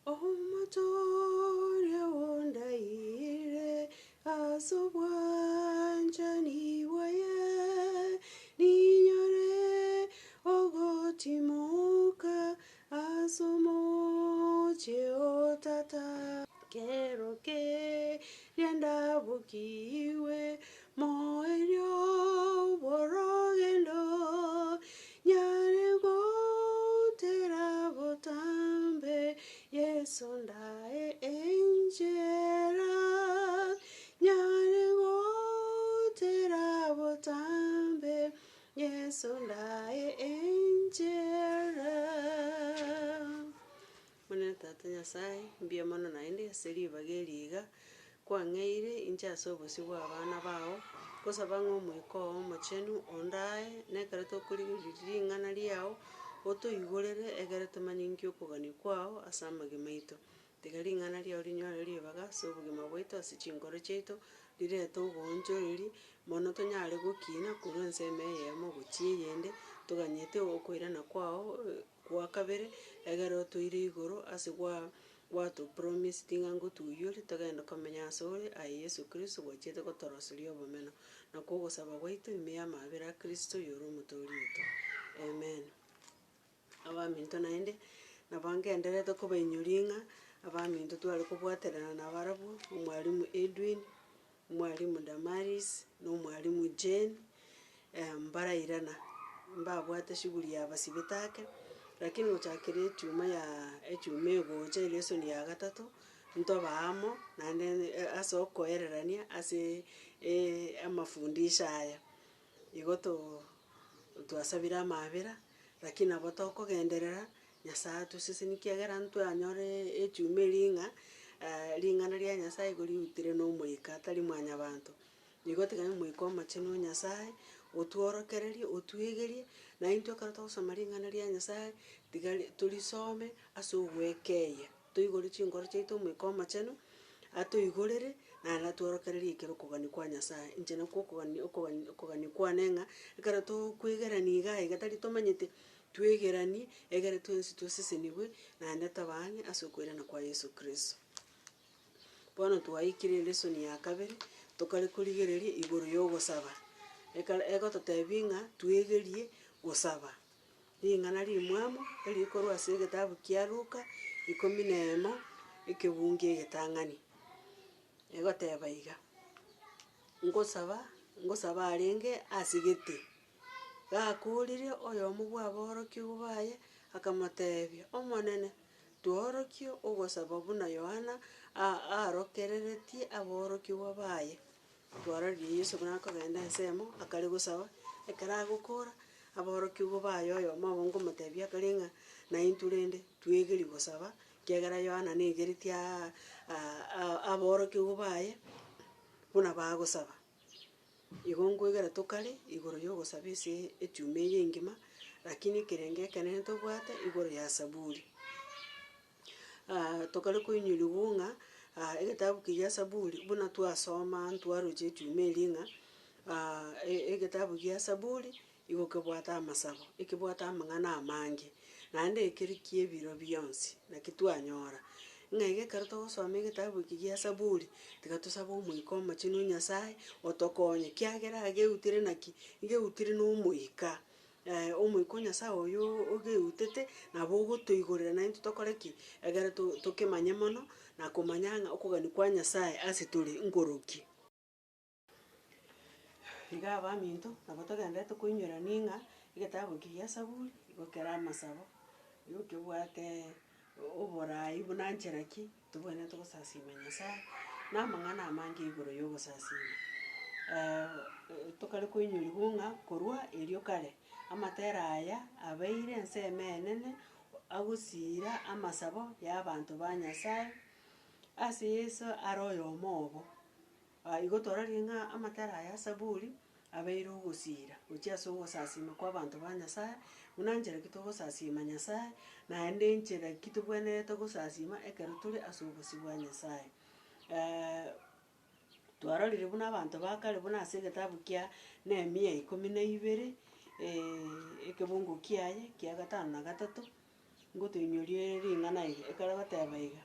Omotoria ondaire ase obwanchani bwaye, ninyore ogotimoka ase omochie o Tata. Kero keria ndabokigwe moerio bw'orogendo, nyare gotera botambe, Yeso ndae enchera, nyare gotera botambe, Yeso ndae enchera. Omonene Tata Nyasae, mbuya mono naende ase ribaga eri iga, kwang'eire inche ase obosio bw'abana bao, ngosaba ng'a Omoika oo Omochenu ondae, na ekero tokorigereria ring'ana riao, otoigorere egere tomanye nki okogania kwao ase amagima aito. Tiga ring'ana riao rinyore ribaga ase obogima bwaito ase chinkoro chiaito, rirete oboonchoreria, mono tonyare gokina korwa ensemo eyemo gochia eyende, toganyete okoirana kwao. Gwa kabere, egere otoire igoro ase gwa gwatopromiseti ng'a ngotuiyore togende komenya asore aye Yeso Kristo gwachiete gotoroseria obomeno. Nakwo ogosaba gwaito ime y'amabera a Kristo oyore omotoori oito. Amen. Abaminto naende, nabo ngendererete kobainyoria ng'a abaminto tware kobwaterana nabarabwo, omwalimu Edwin, Omwalimu Damaris, na omwalimu Jane, mbarairana, mbabwate shughuli yabasibete ake, lakini gochakera echuma ya echuma egocha elesson ya gatato, ntobe amo naende ase okoererania ase amafundisho aya. Igo too twasabire amabera, lakini nabo tokogenderera, Nyasae atosesenie ekiagera ntwanyore echuma eria ng'a ring'ana ria Nyasae igo riutire na omoika tari mwanyabanto. Igo tiga omoika omochenu o Nyasae, otworokererie, otwegerie, na intwe ekero togosoma ring'ana ria Nyasae, tiga torisome ase ogwekeyia, toigore chinkoro chiaito omoika omochenu, atoigorere, naende atworokererie ekero okogania kwa Nyasae. Inche nakwo okogania okogania okogania kwane ng'a, ekero tokwegerania iga iga tari tomanyete, Twegeranie, egere twensi tosesenigwe, naende tobe ang'e ase okoirana kwa Yeso Kristo. Bono twaikire elesoni ya kabere, tokare korigereria igoro ya ogosaba. Ekero egototebia ng'a twegerie gosaba. Ring'ana rimwamu erikorwa ase egetabu kia Luka, ikomi na emo, ekebungo egetang'ani. Egoteba iga, ngosaba, ngosaba arenge ase gete. Gakoorire oyomo bw'aborokigwa baye, akamoteebia, Omonene, tworokie ogosaba buna Yohana aorokereretie aborokigwa baye. Twarorire Yeso buna akogenda ensemo, akare gosaba, ekero agokora, aborokigwa baye oyomo obo nkomotebia akare ng'a naintwe rende twegerie gosaba, ekiagera Yohana negeretie aborokigwa baye buna bagosaba. Igo nkoigera tokare igoro y'ogosaba ase echuma eye engima, lakini ekerengo ekenene tobwate igoro ya saburi. tokare koinyoriwa ng'a egetabu keria gia saburi buna twasoma ntwaroche echuma eria ng'a egetabu gia saburi Igo kebwate amasabo, ekebwate amang'ana amange, naende ekere ki'ebiro bionsi, naki twanyora. Ng'a iga ekero togosoma egetabu eke gia Saburi, tiga tosabe Omoika Omochenu o Nyasaye, otokonye, kiagera ageutire naki? Ngeutire na Omoika, Omoika o Nyasaye oyo ogeutete, nabo ogotoigorera naintwe tokore ki? Egere to tokemanye mono, na komanya ng'a okogania kwa Nyasaye ase tore nkoroki. Iga abaminto, nabo togenderete koinyorania ng'a egetabu eke gia Saburi, igo kere amasabo, igo kebwatee oborai buna nchera ki, tobwenerete gosasima Nyasaye, na amang'ana amange igoro ya ogosasima. tokare koinyoriwa ng'a korwa erio kare, amatera aya abeire ensemo enene, agosiira amasabo ya abanto ba Nyasaye, ase Yeso are oyomo obo. Igo tororie ng'a amatera aya a Saburi abeire ogosiira gochia ase ogosasiima kw'abanto ba Nyasae, buna nchera ki togosasiima Nyasae, naende nchera ki tobwenerete gosasiima ekero tore ase obosio bwa Nyasae. twarorire buna abanto ba kare buna ase egetabu kia Nehemia ikomi na ibere, ekebungo kiaye kia gatano na gatato. Ngotoinyorie ring'ana iga, ekare goteba iga,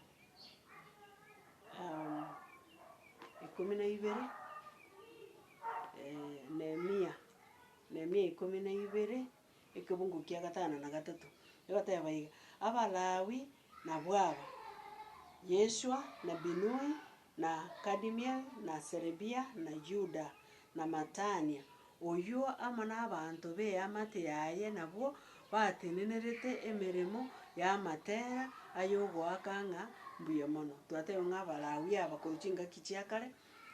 12, Nehemia, Nehemia 12, ekebungo kia gatano na gatato, egoteba iga, Abalawi nabwo aba, Yeshua na Binui, na Kadimiel, na Serebia, na Yuda, na Matania, oyio amo nabaanto b'eamate yaye nabwo batenenerete emeremo y'amatera ay'ogoaka ng'a mbuya mono. Twateba ng'a Abalawi aba korwa chingaki chia kare,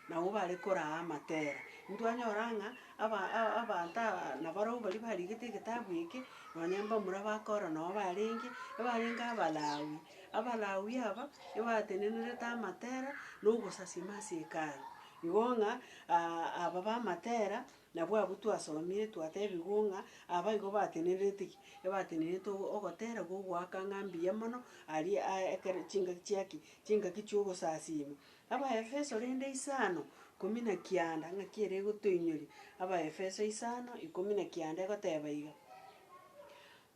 nabwo bare koraa amatera. Ntwanyora ng'a aba abanto aba nabarobwo baria barigete egetabu eke, nonye mbamura ba Kora noo barenge, ebarenge Abalawi. Abalawi aba, ebatenenerete amatera, na ogosasima ase Hekalu. Igo ng'a aba b'amatera, nabwo abwo twasomire twatebigwa ng'a aba igo batenenerete ki? Ebatenenerete ogotera gwa ogoaka ng'a mbuya mono, aria aa ekero chingaki chia ki? Chingaki chia ogosasima. Abaefeso rende isano, ikomi na kianda, ng'aki ere egotoinyoria, Abaefeso isano, ikomi na kianda egoteba iga.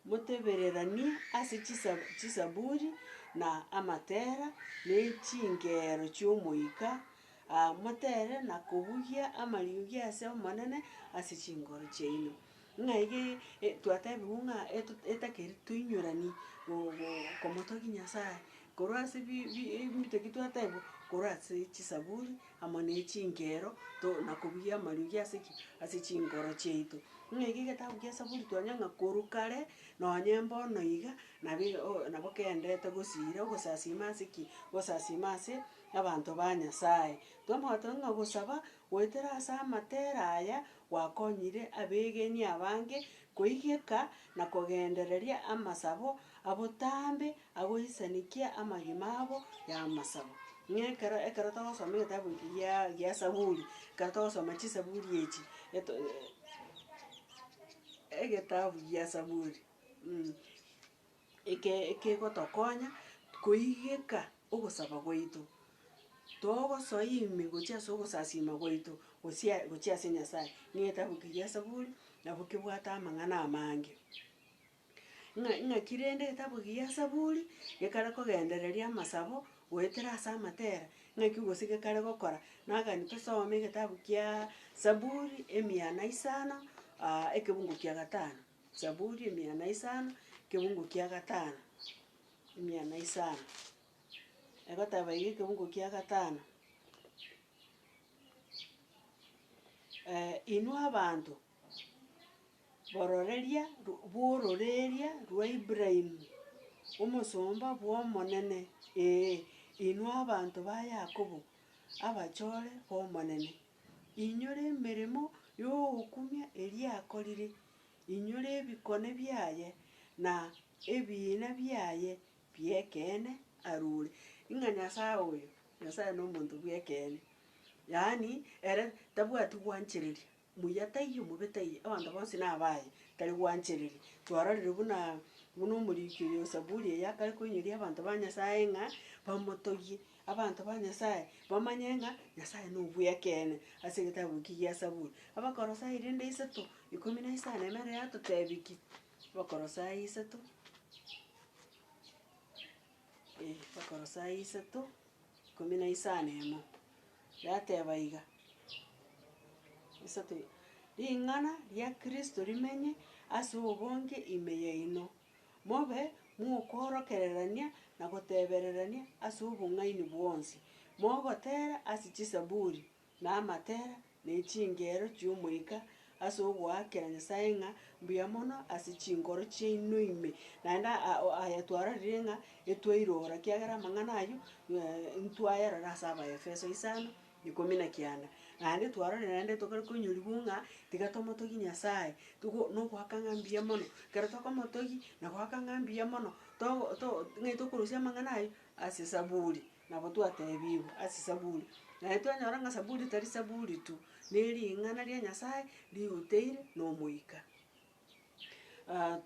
Motebereranie ase chisaburi, na amatera, ne chingeero chi'omoika, motere na kobugia amariogi ase Omonene ase chinkoro chiaino. Ng'a iga twatebigwe ng'a etakeire toinyoranie komotogia Nyasaye, korwa ase ebinto ebi twatebigwa, korwa ase chisaburi amo ne chingeero na kobugia amariogi ase ki? Ase chinkoro chiaito. Ng'a eke egetabu gia Saburi twanyora ng'a korwa kare, nonye mbono iga, nabo nabo kegendererete gosira ogosasima ase ki? Ogosasima ase abanto ba Nyasaye. Twamanya ng'a gosaba goetera ase amatera aya, gwakonyire abegeni abange koigeka na kogendereria amasabo abotambe agoisanekia amagima abo y'amasabo. Ng'a ekero ekero togosoma egetabu eke gia gia saburi, ekero togosoma chisaburi echi, eto egetabu gia saburi eke ekegotokonya koigeka ogosaba gwaito, togosoa ime gochia ase ogosasima gwaito, gosia gochia ase Nyasaye. Ng'a egetabu eke gia saburi, nabo kebwate amang'ana amange. Ng'a ng'aki rende egetabu gia Saburi, gekare kogendereria amasabo goetera ase amatera, ng'aki gose gekare gokora, nagani tosome egetabu kiaaa Saburi emia na isano ekebungo kia gatano, Saburi emia na isano, ekebungo kia gatano, emia na isano, egoteba iga ekebungo kia gatano, inwe abanto. Bororeria bw'ororeeria rwa Ibrahimu, omosomba bw'Omonene, ee, inwe abanto ba Yakobo, abachore b'Omonene. Inyore emeremo y'ogokumia eria akorire, inyore ebikone biaye, na ebiina biaye bi'ekeene arure. Ng'a Nyasae oyo, Nyasae nomonto bw'ekeene, yaani ere tabwati gwanchereria. Muya taiyo, mobe taiyo, abanto bonsi nabaye, tari gwanchereria. Twarorire buna buna omoriki oyo o Saburi eye akare koinyoria abanto ba Nyasaye ng'a bamotogie, abanto ba Nyasaye bamanye ng'a Nyasaye nobwekeene ase egetabu eki gia Saburi. Abakorosai rende isato, ikomi na isano ime ere yatotebia ki? Abakorosai isato, eh, abakorosai isato, ikomi na isano emo, yateba iga. Isato, Ring'ana ria Kristo rimenye ase obonge ime yaino, mobe mokoorokererania na gotebererania ase obong'aini bwonsi, mogotera ase chisaburi, na amatera, ne chingero chi'Omoika, ase ogoakera Nyasae ng'a mbuya mono ase chinkoro chiaino ime. Naende aya twarorire ng'a etwairora, ekiagera amang'ana ayio ntwayarora ase Abaefeso isano ikomi na kianda. Naende twarorire naende tokare koinyorigwa ng'a tiga tomotogie Nyasaye, togo nogoaka ng'a mbuya mono, ekero tokomotogia na goaka ng'a mbuya mono, togo to ng'ai tokorusia amang'ana aywo, ase esaburi, nabo twatebiwe ase esaburi. Naende twanyora ng'a saburi tari saburi tu, na ering'ana ria Nyasaye riuteire na omoika.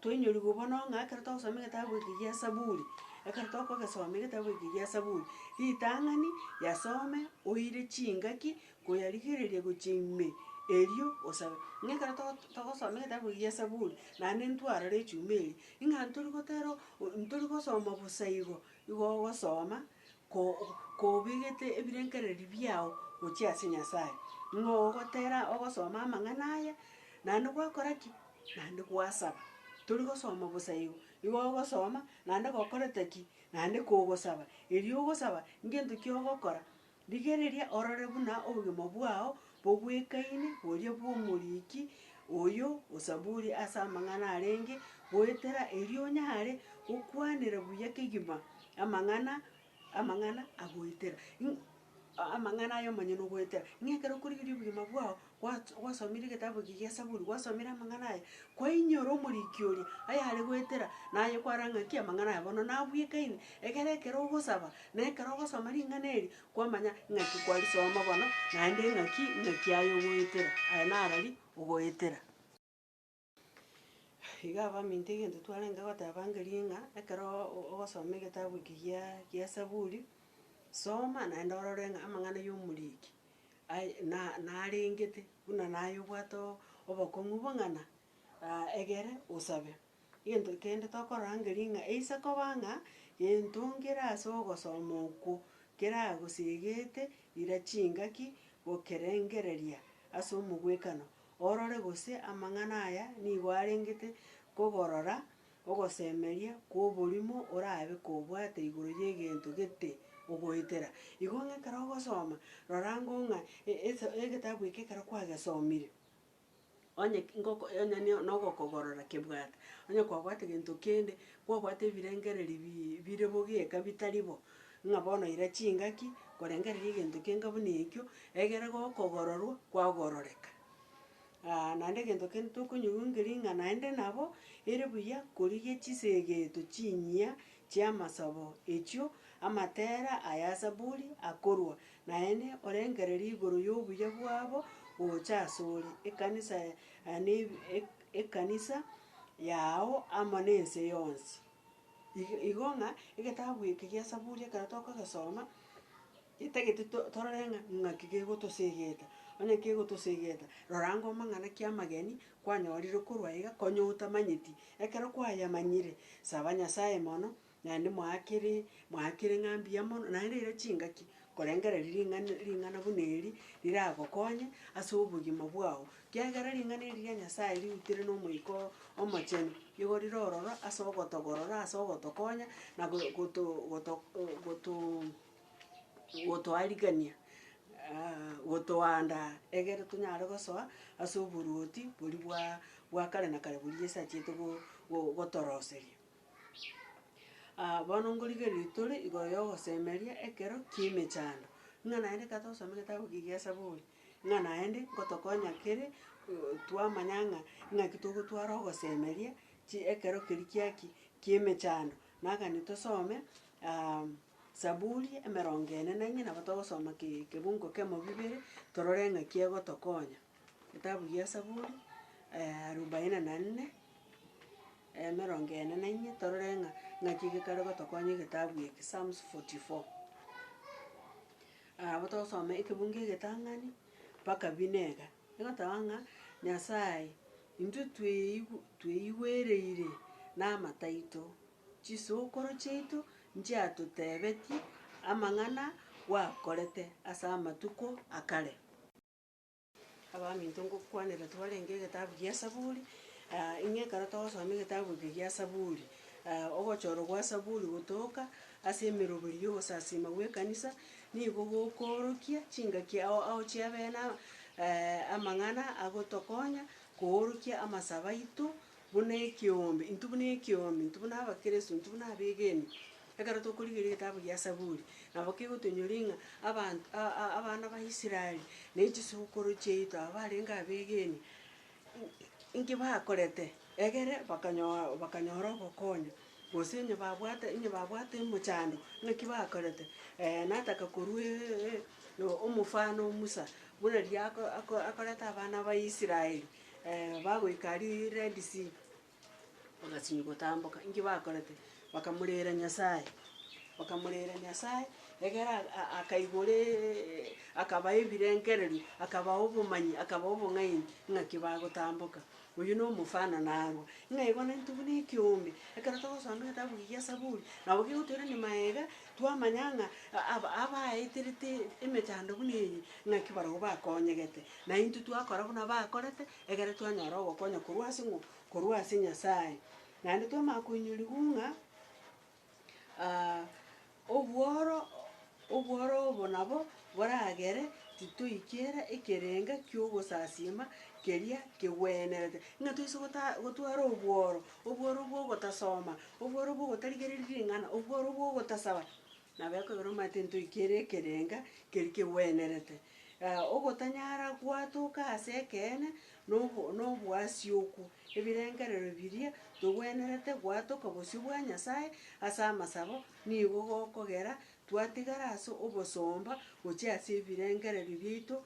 Twainyorigwe bono ng'a ekero togosoma egetabu eke gia Saburi, ekero tokogesoma egetabu eke gia Saburi, ritang'ani yasome oire chingaki koyarigereria gochia ime, Erio osabe, ng'a ekero togo togosoma egetabu eke gia Saburi, naende ntwarore echuma eria, ng'a ntori gotera ntori gosoma bosa igo, igo ogosoma ko kobegete ebirengererio biago gochia ase Nyasaye. Ng'a ogotera ogosoma amang'ana aya, naende gwakora ki? Naende gwasaba. Tori gosoma bosa igo, igo ogosoma naende gokorete ki? Naende kogosaba. Erio ogosaba, ngento ki ogokora? Rigereria orore buna obogima bwao bogwekaine boria bw'omoriki oyo o Saburi ase amang'ana arenge goetera erio onyare gokwanera buya kegima amang'ana amang'ana agoetera. Amang'ana aya omonyene ogoetera. Ng'a ekero okorigereria obogima bwao, gwat gwasomire egetabu eke gia Saburi, gwasomire amang'ana aya, kwainyora omoriki oria, ayare goetera, naye kwarora ng'aki amang'ana aya bono nabwekaine, ekere ekero ogosaba, na ekero ogosoma ring'ana eri, kwamanya ng'aki kwarisoma bono, naende ng'aki ng'aki aye ogoetera, aya narari ogoetera. Iga abaminto egento twarenge goteba ngeria ng'a, ekero ogosoma egetabu eke gia gia Saburi, soma naende orore ng'a amang'ana ya omoriki aye na narengete buna naye obwate obokong'u bong'ana egere osabe. Egento kende tokorora ngeria ng'a eise koba ng'a gento nkere ase ogosoma okwo keragosegete ira chingaki gokerengereria ase omogwekano. Orore gose amang'ana aya nigo arengete kogorora ogosemeria kw'oborimo orabe kobwate igoro y'egento gete ogoetera. Igo ng'a ekero ogosoma, rora ango ng'a egetabu eke ekero kwagesomire, onye ngoko onye nogokogorora kebwate, onye kwabwate gento kende, kwabwate ebirengererio bi bire bogeka bitari bo, ng'a bono ira chingaki korengereria egento kenga buna ekio, egere gokogororwa kwagororeka. Naende egento kende tokonyigwa nkeri ng'a naende nabo, ere buya korigia chisegeto chinyia chi'amasabo echio amatera aya Zaburi akorwa, naende orengererie igoro y'obuya bwabo gocha asore, ekanisa ekanisa yao amo nense yonsi. Igo ng'a egetabu eke gia Zaburi ekero tokogesoma, etagete torore ng'a ng'aki gegotosegeta, onye kegotosegeta, rora ango amang'ana ki amageni kwanyorire korwa iga konya otamanyeti. Ekero kwayamanyire, saba Nyasaye mono, naende moakere moakere ng'a mbuya mono, naende ira chingaki korengereria ring'ana ring'ana buna eri, riragokonye ase obogima bwao. Ekiagera ring'ana eri ria Nyasaye rirutire na Omoika Omochenu, nigo rire ororo ase ogotogorora, ase ogotokonya, na go goto goto goto gotoarigania gotoandaa egere tonyare gosoa ase oboruoti boria bwa bwa kare na kare boria Yeso achiete go go gotoroseria. Bono nkorigereria tore igoro ya ogosemeria ekero kia emechando, ng'a naende ekero togosoma egetabu eke gia Saburi, ng'a naende ngotokonya kere twamanya ng'a ng'aki togotwara ogosemeria chi ekero keria kia ki kia emechando. Nagani tosome Saburi emerongo ene na inye nabo togosoma ke kebungo kemo bibere, torore ng'aki egotokonya. Egetabu gia Saburi arubaini na nne, emerongo ene na inye torore ng'a ng'aki gekare gotokonya egetabu eke, Psalms 44. Nabo togosoma ekebungo egetang'ani mpaka bine iga, egoteba ng'a Nyasaye, intwe tweigu tweigwereire na amato aito, chisokoro chiaito nchiatotebetie amang'ana gwakorete ase amatuko akare. Abaminto ngokwanera twarenge egetabu gia Saburi, ing'e ekero togosoma egetabu eke gia Saburi, ogochorwa gwa Saburi gotoka ase emeroberi ya ogosasima gwa ekanisa, nigo gokoorokia chingaki ao ao chiabene amang'ana agotokonya koorokia amasabo aito buna ekeombe, intwe buna ekeombe, intwe buna abakristo, intwe buna abegeni, ekero tokorigereria egetabu gia Saburi, nabo kegotoinyoria ng'a abanto abana ba Israeli, na echisokoro chiaito aba barenge abegeni, inki bakorete egere bakanyo bakanyora obokonyi, gose onye babwate onye babwate omochando, ng'aki bakorete? Nataka korwa omofano o Musa, buna riria ako ako akorete abana ba Israeli. Bagoika aria Red Sea, bagasinywa gotamboka, inki bakorete? Bakamorera Nyasaye, bakamorera Nyasaye, Egere akaigoreeee akabaa ebirengererio, akabaa obomanyi, akabaa obong'aini ng'aki bagotamboka. Oyio na omofano narwo, ng'a igo naintwe buna ekeombe, ekero togosoma egetabu eke gia Saburi, nabo kegotoirania maega, twamanya ng'a aba abaeterete emechando buna eye, ng'aki barabwo bakonyegete. Na intwe twakora buna bakorete, egere twanyora ogokonya korwa ase ng'o? Korwa ase Nyasaye. Naende twamanya koinyoriwa ng'a. Obworo obworo obo nabo boragere titoikera ekerenga ki'ogosasiima keria kegwenerete. Ng'a toise gota gotwara obworo, obworo bwa ogotasoma, obworo bwa ogotarigereria ring'ana, obworo bwa ogotasaba, nabo ekogera omanyete ntoikere ekerenga keria kegwenerete. Ogotanyara gwatoka ase ekeene, na obo na oboasioku. Ebirengererio biria togwenerete gwatoka bosio bwa Nyasae ase amasabo nigo gokogera twatigara ase obosomba gochia ase ebirengererio biaito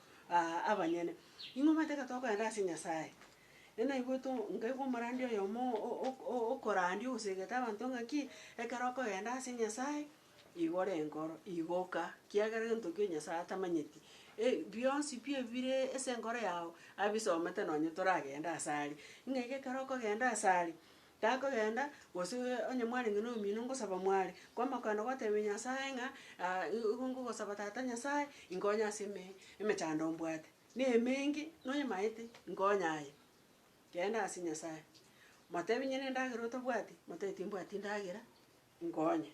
abanyene. Ing'o omanyete ekero tokogenda ase Nyasae? Naigwete nkaigwa omorandi oyomo okorandia ogosegeta abanto ng'aki, ekero okogenda ase Nyasae, Igora enkoro, igoka, kiagera gento ki Nyasae atamanyeti, bionsi pi ebire ase enkoro yago, abisomete nonye toragende ase aria. Ng'a iga ekero okogenda ase aria, takogenda gose onye mwarenge na omino ngosaba mware, kwamanya kogenda gwatebia Nyasae ng'a igo ngogosaba tata Nyasae, inkonye ase eme emechando mbwate, na emenge noyemaete, nkonye aye. Genda ase Nyasae, motebi onye na endagera otabwati, motebi timbwati ndagera. Nkonye,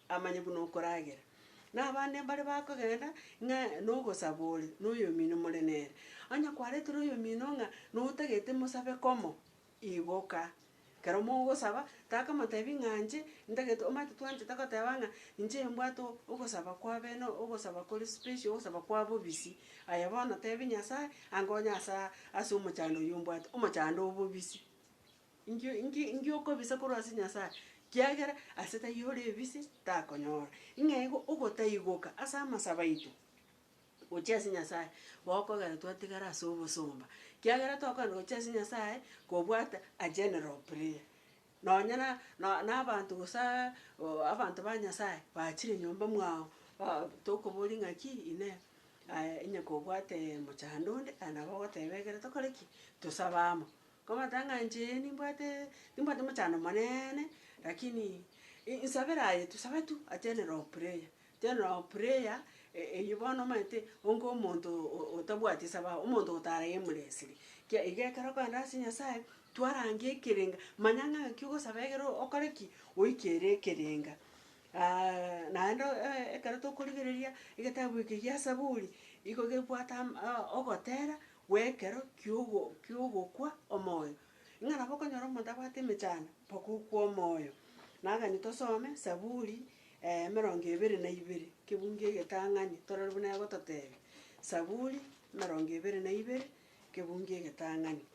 amanye buna okoragera. Na abande mbare bakogenda, ng'a nogosaba ore, na oyomino more nere. Onye kwaretire oyomino ng'a notagete mosabe komo, igoka. Ekero mogosaba, takomotebia ng'a inche, ntagete omanyete twanchete goteba ng'a inche mbwate ogosaba kwa bene ogosaba kore special, ogosaba kwa bobisi. Aye bono tebia Nyasaye, ankonye asa ase omochando oywo mbwate, omochando o bobisi. Inki inki inki okobisa korwa ase Nyasaye? Kiagera ase taiyo ore ebise, takonyora. Ng'a igo ogotaigoka ase amasabo aito, gochia ase Nyasaye, gokogera twatigara ase obosomba. Kiagera tokogenda gochia ase Nyasaye, kobwate a general prayer. Nonya na no na abanto gose abanto ba Nyasaye, bachire nyomba mwao, tokoboria ng'aki inee, aye onye kobwate mochando onde, aye nabo ogoteba ekere tokore ki? Tosabe amo. Nkomotebia ng'a inche nimbwate nimbwate omochando moneene, lakini insabere aye tu saba tu a general prayer, general prayer eywo bono omanyete onga omonto otabwati sababu, omonto ogotara aimlessly. Kia iga ekero okogenda ase Nyasaye, twarangia ekerenga, manya ng'a ng'aki ogosaba egere okore ki? Oikere ekerenga. Naende ekero tokorigereria egetabu eke gia Saburi, igo gebwate ama ogotera Gw'ekero ki'ogo ki'ogokwa omoyo. Ng'a nabo okonyora omonto abwate emechando mpaka okwe omoyo. Nagani tosome Saburi emerongo ebere na ibere, kebungo egetang'ani torore buna egototebia. Saburi emerongo ebere na ibere, kebungo egetang'ani.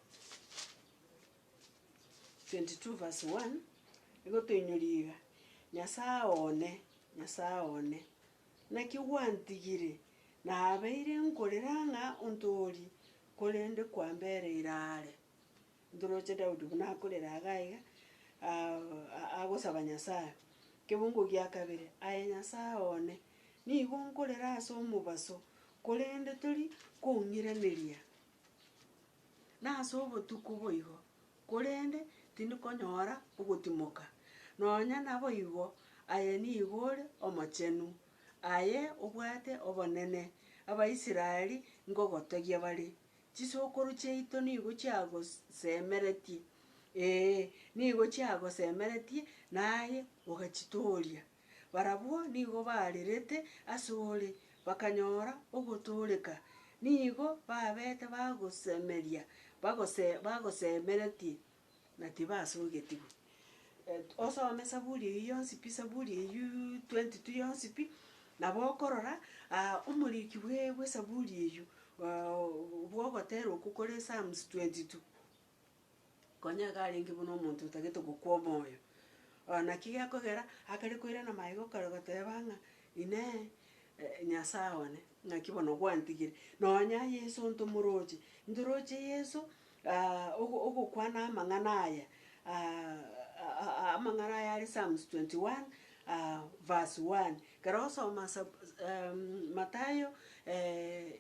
22 verse 1, egotoinyoria iga, Nyasae one, Nyasae one, naki gwantigire Nabeire nkorera ng'a ontoorie, korende kwambereire aare. Ntoroche Daudi buna akorera iga iga, agosaba Nyasae. Kebungo gia kabere, Aye Nyasae one, nigo nkorera ase omobaso, korende tori kong'iraneria, na ase obotuko boigo, korende tindikonyora ogotimoka. Nonya naboigo, aye nigo ore omochenu, Aye obwate obonene, Abaisraeli nkogotogia bare. Chisokoro chiaito nigo chiagosemeretie, ee, nigo chiagosemeretie, naye ogachitooria. Barabwo nigo barerete asore, bakanyora ogotooreka, nigo babete bagosemeria, bagose bagosemeretie, na tibasogetigwe. Osome Saburi eyio yonsi pi, Saburi eywo 22 yonsi pi, nabo okorora omoriki bwe bwa esaburi eywo bwa ogotera okwo kore Psalms 22, konya iga arenge buna omonto otagete gokwa omoyo. Naki gekogera, akare koirana magega okare goteba ng'a inee Nyasae one, ng'aki bono gwantigire? Nonya Yeso ntomoroche, ntoroche Yeso ogokwana amang'ana aya amang'ana aya are Psalms 21. Verse one. Ekero ogosoma Mathayo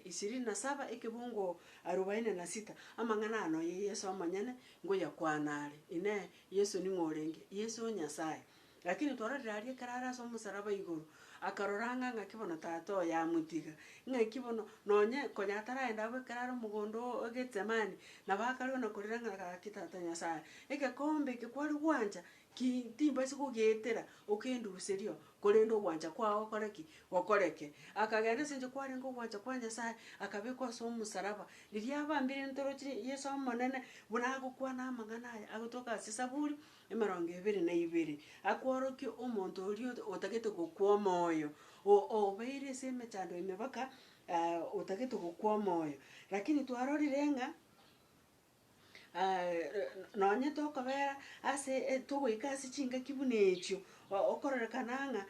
ishirini na saba ekebungo arubaini na sita, amang'ana aya nonya Yeso omonyene ngoyakwana are. Inee! Yeso ning'o orenge? Yeso o Nyasaye. Lakini twarorire aria ekero are ase omosaraba igoro, akarora ng'a ng'aki bono tata oye amotiga, ng'aki bono nonye konya ataraenda abwo ekero are omogondo o Getsemani, nabo akarwa na korera ng'a gaki tata Nyasaye, egekombe eke kware gwancha ki timbasi gogietera, okenduseria oo, korende ogwancha kwao gokore ki? Gokoreke. Akagenda ase eng'encho kwarenge ogwancha kwa Nyasaye, akabekwa ase omosaraba. Riria abambire ntoroche Yeso Omonene, buna agokwana amang'ana aya agotoka ase Saburi, emerongo ebere na ibere, akworokia omonto oria otagete gokwa omoyo, obeire ase emechando ime mpaka otagete gokwa omoyo. Lakini twarorire ng'a nonye tokobera ase togoika ase chingaki buna echio, okororekana ng'a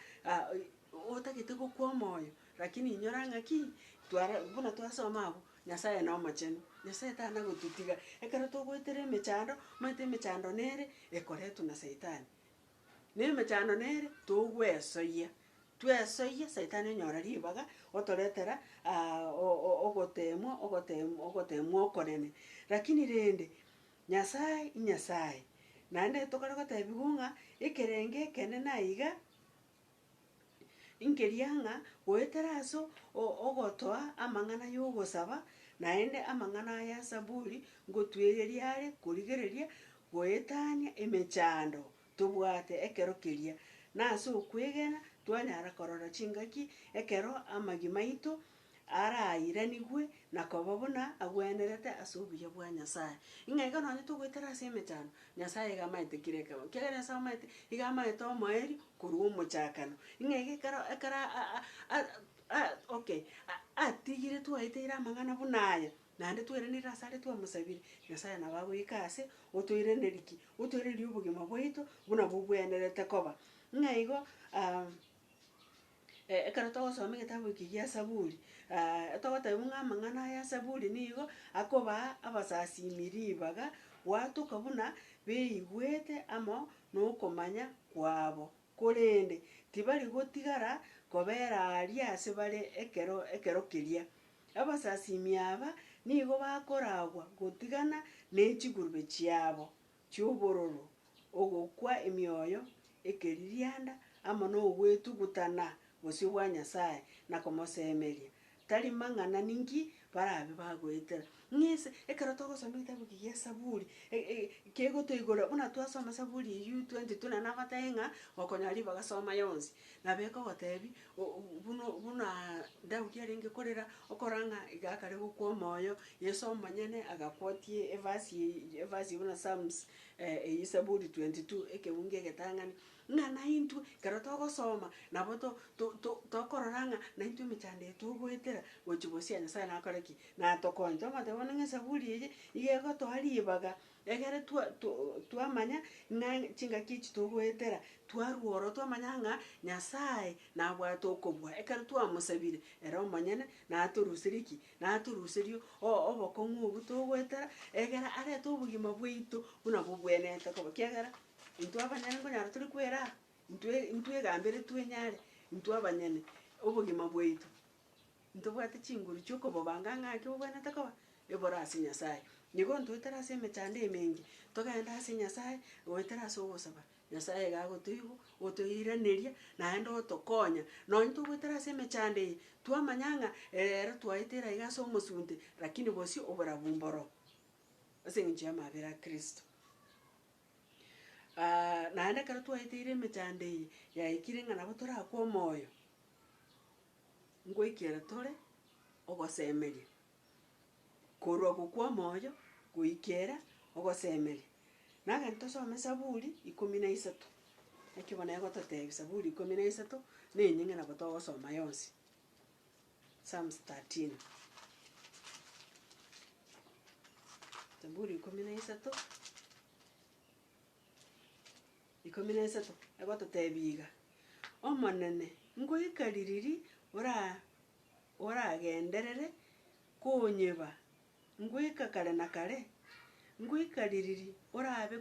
otagete gokwa omoyo, lakini inyora ng'aki, twara buna twasoma abwo, Nyasaye nomochenu, Nyasaye tana gototiga, ekero togoetera emechando, omanyete emechando nere ekoretwa na saitani. Na emechando nere togwesoyia, twesoyia saitani onyora ribaga otoretera ogotemwa ogotemwa ogotemwa okonene. Lakini rende, Nyasaye inyasaye, naende tokare gotebiwa ng'a ekerenge ekenene aiga. Nkeria ng'a goetera ase ogotoa amang'ana y'ogosaba, naende amang'ana aya Saburi ngotwegeria are korigereria goetania emechando tobwate ekero keria, na ase okwegena twanyara korora chingaki ekero amagima aito arairanigwe na koba buna agwenerete ase obuya bwa Nyasae. Ng'a iga nonye togoetera ase emechando, Nyasae iga amaete kera ekemo, ekiagera Nyasae amaete, iga amaete omoerio korwa omochakano. Ng'a iga ekero ekero okay, atigire twaeteire amang'ana buna aya, naende twairanire ase aria twamosabire, Nyasae nabo agoika ase otoiraneria ki? Otoiraneria obogima bwaito buna bobwenerete koba. Ng'a igo. Ekero togosoma egetabu eke gia Saburi, togotebiwa ng'a amang'ana aya Saburi nigo akobaa abasasimi ribaga gwatoka buna beigwete amo nokomanya kwabo, korende tibari gotigara kobera aria ase bare ekero ekero keria. Abasasimi aba nigo bakoragwa gotigana ne chigurube chiabo chi'obororo ogokwa emioyo, ekeririanda, amo nogwetugutana bosio bwa Nyasae na komosemeria, tari mang'ana ninki barabe bagoetera. Ng'ise ekero togosoma egetabu eke gia Saburi, kegotoigora buna twasoma Saburi eywo 22 naende nabatebie ng'a gokonyora ribaga soma yonsi, nabo ekogotebia buna buna Daudi arenge korera, okora ng'a iga akare gokwa omoyo, Yeso omonyene agaquotie evasi eye evasi buna Psalms eyio Saburi 22 ekebungo egetang'ani, ng'a naintwe ekero togosoma nabo to to to tokorora ng'a naintwe emechando eye togoetera gochia bosio Nyasaye nakore ki? Natokonye. Twamanya bono ng'a esaburi eye, iga egotoa ribaga Ekere twa to twamanya ng'a chingaki echi togoetera, twarwa ororo twamanya ng'a Nyasaye nabwate okobua. Ekero twamosabire, ere omonyene natoruserie ki? Natoruserie obokong'u obwo togoetera, egere arete obogima bwaito buna bobwenerete koba. Ekiagera intwe abanyene nkonyara tore kweraa, intwe intwegambere twenyare, intwe abanyene, obogima bwaito. Ntobwate chinguru chi'okobobanga ng'a nki bobwenerete koba? Ebore ase Nyasaye. Nigo ntoetere ase emechando emenge, togende ase Nyasaye, goetera ase ogosaba, Nyasaye iga agotoigwa, otoiraneria, naende otokonya. Nonye togoetera ase emechando eye, twamanya ng'a rero twaetera iga ase omosunte, lakini bosio oborabu mboro, ase eng'encho y'amabera a Kristo. Naende ekero twaeteire emechando eye, yaikire ng'a nabo torakwe omoyo. Ngoikera tore ogosemeria, korwa gokwa omoyo goikera ogosemeria. Nagende tosome Saburi ikomi na isato, naki bono egototebia Saburi ikomi na isato, na enyinge nabo togosoma yonsi, Psalms 13. Saburi ikomi na isato. Ikomi na isato, egototebia iga, Omonene, ngoika ririri oragenderere konyeba ngoika kare na kare? Ngoika ririri orabe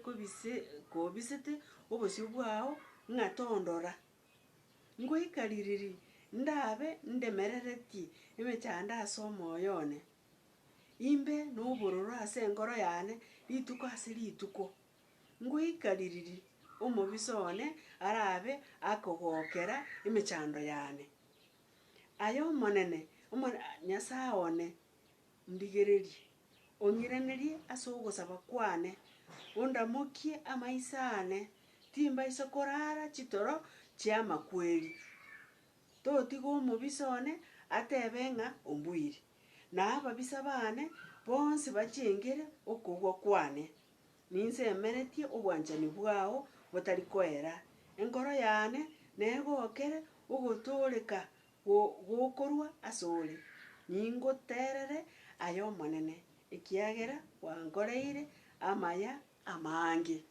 kobisete obosio bwao ng'a tondora? Ngoika ririri ndabe ndemereretie emechando ase omoyo one, imbe nobororo ase enkoro yane rituko ase rituko. Ngoika ririri omobisa one arabe akogokera emechando yane. Aye Omonene, Omo Nyasae one, ndigererie, ong'iranerie ase ogosaba kwane, ondamokie amaiso aane, timbaisa korara chitoro chi'amakweri. Totiga omobisa one atebe ng'a ombuire, na ababisa baane bonsi bachengere okogwa kwane. Ninsemeretie obwanchani bwao botari koera, enkoro yane negokere ogotooreka gokorwa asore, ningoterere aye Omonene, ekiagera gwankoreire amaya amange.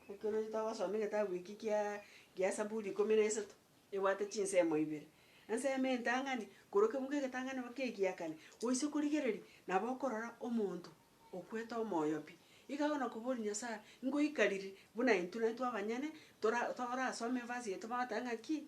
Ekero togosoma egetabu eki kia gia Saburi ikomi na isato, ebwate chinsemo ibere, ensemo entang'ani, korwa kebungo egetang'ani mpaka egiakane, oise korigereria, nabo okorora omonto okwete omoyo pi. Iga bono koboria Nyasaye, ngoika riria buna intwe naintwe abanyene tora torasome evasi eye tobwate ng'aki?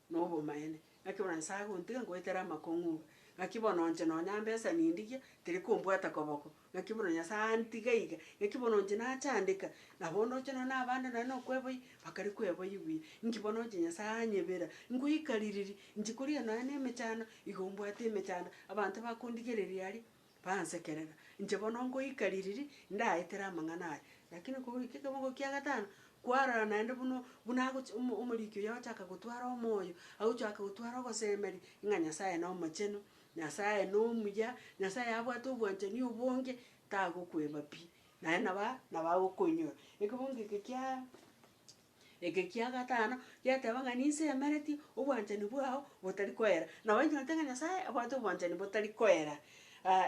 Na obomaene. Naki bono Nyasae agontiga ngoetera amakong'u iga. Naki bono inche nonya mbesa nindigia, teri kombwata koboko. Naki bono Nyasae antiga iga, naki bono inche nachandeka, nabo ndoche nonya na abande nonya na okweboyia, bakare kweboyia buya. Inki bono inche Nyasae anyebera, ngoika ririri, inche koria nonya na emechando, igo mbwate emechando, abanto bakondigereria aria, bansekerera. Inche bono ngoika ririri, ndaetere amang'ana aya. Lakini kogoika ekebungo kia gatano, kwarora naende buna buna agochi omo omoriki oyo agochaka gotwara omoyo, agochaka gotwara ogosemeria, ng'a Nyasaye na omochenu, Nyasaye na omuya, Nyasaye abwate obwanchani obonge, tagokweba pi, naende naba nabo agokoinyora. Ekebungo eke kiaa Eke kia gatano, giateba ng'a ninsemeretie obwanchani bwao botari koera. Nabo inyorete ng'a Nyasaye abwate obwanchani botari koera.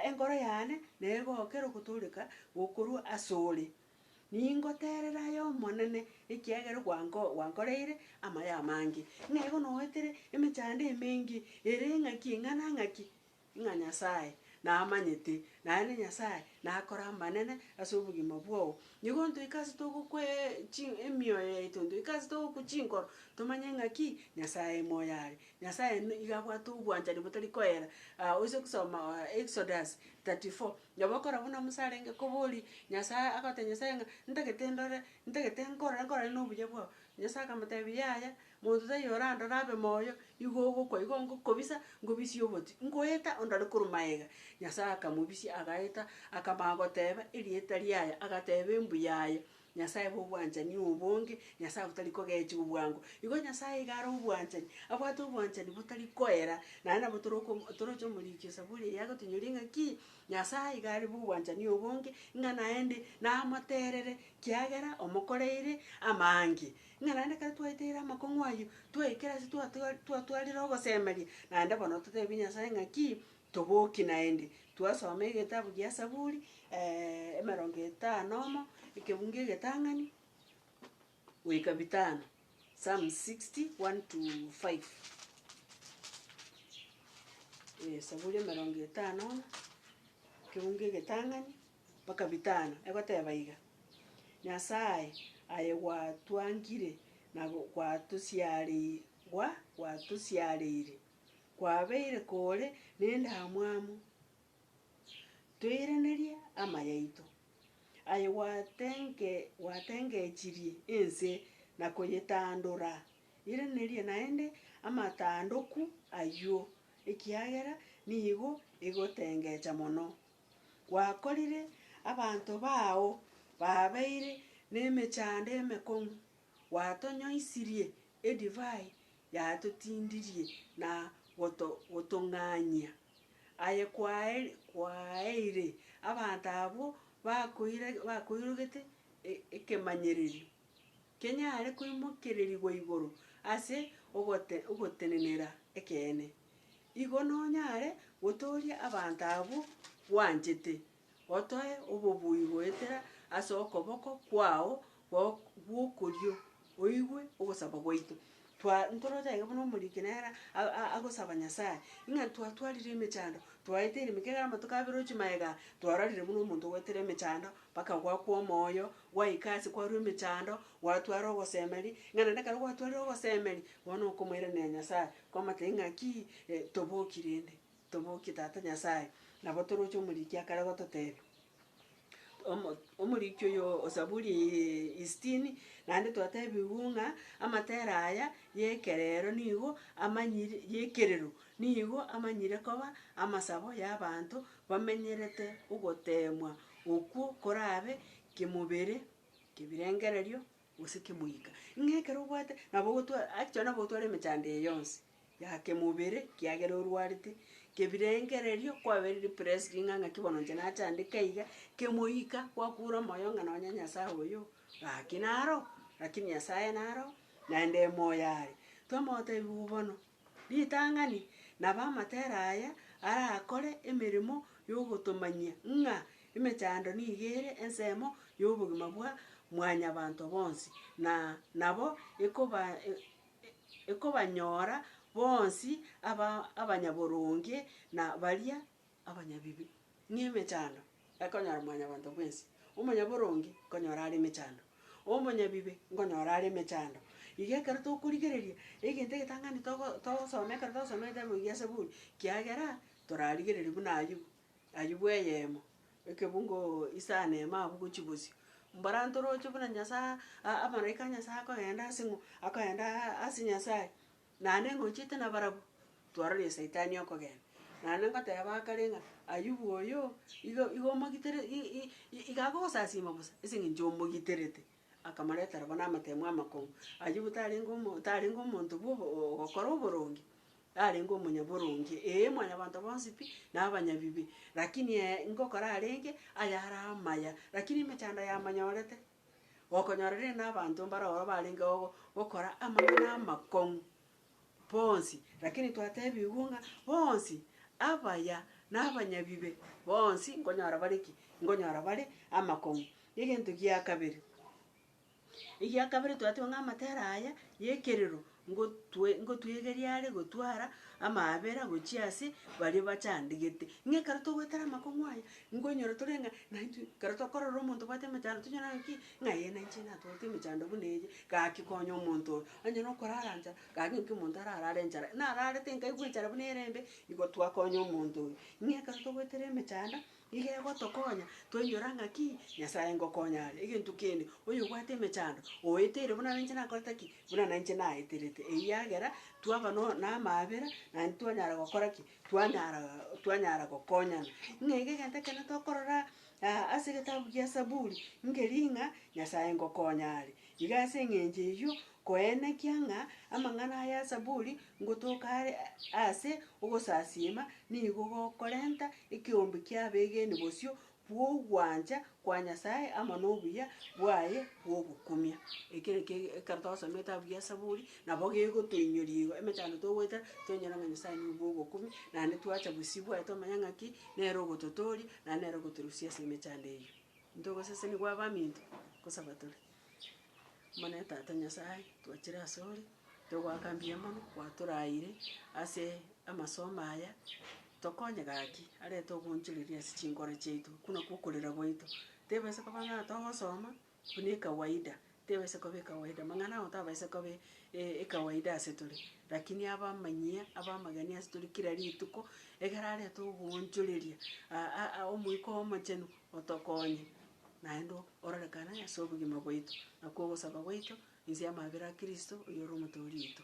Enkoro yane negokera ogotooreka gokorwa asore. Ningoterere aye Omonene, ekiagera gwanko gwankoreire amaya amange. Ng'a igo noetere emechando emenge, ere ng'aki eng'ana ng'aki. Ng'a Nyasae namanyete, naende Nyasae nakore amanene ase obogima bwao. Nigo ntoike ase togokwee chi emioyo yaito, ntoike ase togokwa chinkoro, tomanye ng'aki Nyasae moyo are. Nyasae nigo abwate obwanchani botari koera. Oise kosoma Exodus 34, nabo okora buna Musa arenge koboria Nyasae agotebia Nyasae ng'a ntagete ndore, ntagete nkorore nkorore na obuya bwao. Nyasae akamotebia yaya. Monto taiyo orandore abe moyo, igo ogokwa, igo ngokobisa, nkobisie obotie, nkoeta ondore korwa magega. Nyasae akamobisia agaeta, akamanya goteba erieta riaye, agateba embuya aye, Nyasae bwa obwanchani obonge, Nyasae botari kogechigwa bwango. Igo Nyasae iga are obwanchani, abwate obwanchani botari koera, naende nabo toroko toroche omoriki o Saburi eye agotonyoria ng'aki, Nyasae iga are bwa obwanchani obonge, ng'a naende namoterere kiagera omokoreire amange. Ng'a naende ekero twaeteire amakong'u ayio, twaikire ase twatwa twatwarire ogosemeria, naende bono totebie Nyasaye ng'aki, tobokie naende. Twasoma egetabu gia Saburi emerongo etano omo, ekebungo egetang'ani, goika bitano, Psalms 60, 1 to 5. Saburi emerongo etano omo, ekebungo egetang'ani. Mpaka bitano, egoteba iga, Nyasae, aye gwatwangire na gwatosiarei gwa gwatosiareire, kwabeire kore nendamwamu, toiranerie amaya aito. Aye gwatenge gwatengechirie ense na koyetandora, iraneria naende amatandoku ayio, ekiagera nigo egotengecha mono. Gwakorire abanto bao babeire nemechando emekong'u, gwatonyoisirie edivai yatotindirie na gotong'anyia. Aye kwaeire abanto abwo bakoirogete ekemanyererio, kenyare koimokererigwa igoro ase ogotenenera ekeene. Igo nonyare gotooria abanto abwo gwanchete, otoe obobui goetera ase okoboko kwao gw'okorio, oigwe ogosaba gwaito. Twa ntoroche iga buna omoriki nere a- agosaba Nyasaye, ng'a twatwarire emechando, twaeteire ime kegera amatuko abere ochia magega, twarorire buna omonto ogoetera emechando, mpaka gwakwa omoyo, gwaika ase kwarwa emechando, gwatwara ogosemeria, ng'a naende ekero gwatwarire ogosemeria, bono okomoiraneria Nyasaye, kwamotebia ng'aki toboki rende, tobokie tata Nyasaye. Nabo toroche omoriki akare gototebia. Omo omoriki oyo o Zaburi sitini, naende twatebigwe ng'a amatera aya ya ekerero nigo amanyire ya ekerero nigo amanyire koba amasabo ya abanto bamenyerete ogoteemwa okwo korabe kemobere, kebirengererio, gose kemoika. Ng'a ekero obwate nabo ogotwa actually nabo ogotwara emechando eye yonsi. Ya kemobere, kiagera orwarete, kebirengererio kwabeire depressed ng'a ng'aki bono inche nachandeka iga, kemoika gwakure omoyo ng'a nonye Nyasaye oyo, gaki naro, lakini Nyasaye naro, naende moyo are. Twamotebiwa bono, ritang'ani, nabo amatera aya arakore emeremo yogotomanyia ng'a emechando nigo ere ensemo ya obogima bwa mwanyabanto bonsi, na nabo ekoba. Ekobanyora bonsi aba abanyaboronge na baria abanyabibe. Ng'a emechando ekonyora mwanyabanto bwensi, omonyaboronge nkonyora are emechando, omonyabibe nkonyora are emechando. Iga ekero tokorigereria, egento egetang'ani togo togosoma ekero togosoma egetabu gia Zaburi, kiagera torarigereria buna Ayubu, Ayubu eyemo. Ekebungo isano ime abwo gochia bosio, mbora ntoroche buna Nyasaye aa amalaika a Nyasaye akogenda ase ng'o, akogenda ase Nyasaye, naende ng'ochiete nabarabwo, twarorire saitani okogenda. Naende ngoteba akare ng'a Ayubu oyo, igo igo omogitere i- i- iga agogosasima bosa ase eng'encho omogiterete, akamoretera bono amatemo amakong'u. Ayubu tarenge omo tarenge omonto bwa obo ogokora oboronge. Arenge omonyaboronge, ee, mwanyabanto bonsi pi, na abanyabibe, lakini ee ngokora arenge ayare amaya, lakini emechando yamonyorete. Gokonyora rende na abanto mbare ororo barenge gogo gokora amang'ana amakong'u bonsi, lakini twatebigwe ng'a bonsi abaya na abanyabibe bonsi nkonyora bare ki? Nkonyora bare amakong'u. Egento gia kabere. Egia kabere twateba ng'a amatera aya y'ekerero ngotwe ngotwegeria are gotwara amaabera gochia ase baria bachandegete. Ng'a ekero togoetera amakong'u aya, nkoinyora tore ng'a naintwe ekero tokorora omonto obwate emechando tonyore ng'aki, ng'a ee nainche natwarete emechando buna eye, gaki konya omonto oyo. Onye na okorara nchara, gaki nki omonto ararare enchara, nararete nkaigwa enchara buna ere embe, igo twakonya omonto oyo. Ng'a ekero togoetera emechando. Nigo egotokonya toinyora ng'aki Nyasaye ngokonya are. Egento kende, oyobwate emechando, oeteire buna nainche nakorete ki? Buna nainche naeterete. Eyio yagera twaba no na amaabera, naende twanyara gokora ki? Twanyara twanyara gokonyana. Ng'a iga egento ekene tokorora ase egetabu gia Saburi, nkeri ng'a Nyasaye ngokonya are. Iga ase eng'encho eyio, koenekia ng'a amang'ana aya a Saburi ngotoka are ase ogosasiima nigo gokorenta ekeombe ki'abegeeni bosio bw'ogwancha kwa Nyasae amo nobuya bwaye bw'ogokumia. Eke nakio ekero togosoma egetabu gia Saburi, nabo gegotoinyoria igo, emechando togoetera, toinyore ng'a Nyasae nigo bw'ogokumia, naende twacha bosio bwaye twamanya ng'aki, nere ogototoria, naende nere ogotorusia ase emechando eyio. Ntogosesenigwa abaminto, ngosaba tore. Omonene Tata Nyasaye, twachire asore, togoaka mbuya mono, gwatoraire ase amasomo aya, tokonye gaki, arete ogoonchoreria ase chinkoro chiaito, buna kwa okorera gwaito. Tebasa koba ng'a togosoma, buna ekawaida, tebasa koba ekawaida, amang'ana ao tabaisa koba ekawaida ase tore, lakini abe amanyia, abe amageni ase tore kera rituko, ekero arete ogoonchoreria omoika omochenu otokonye. Naende ororekane ase obogima bwaito, nakwo ogosaba gwaito, inse y'amabera a Kristo, oyore omotoori oito.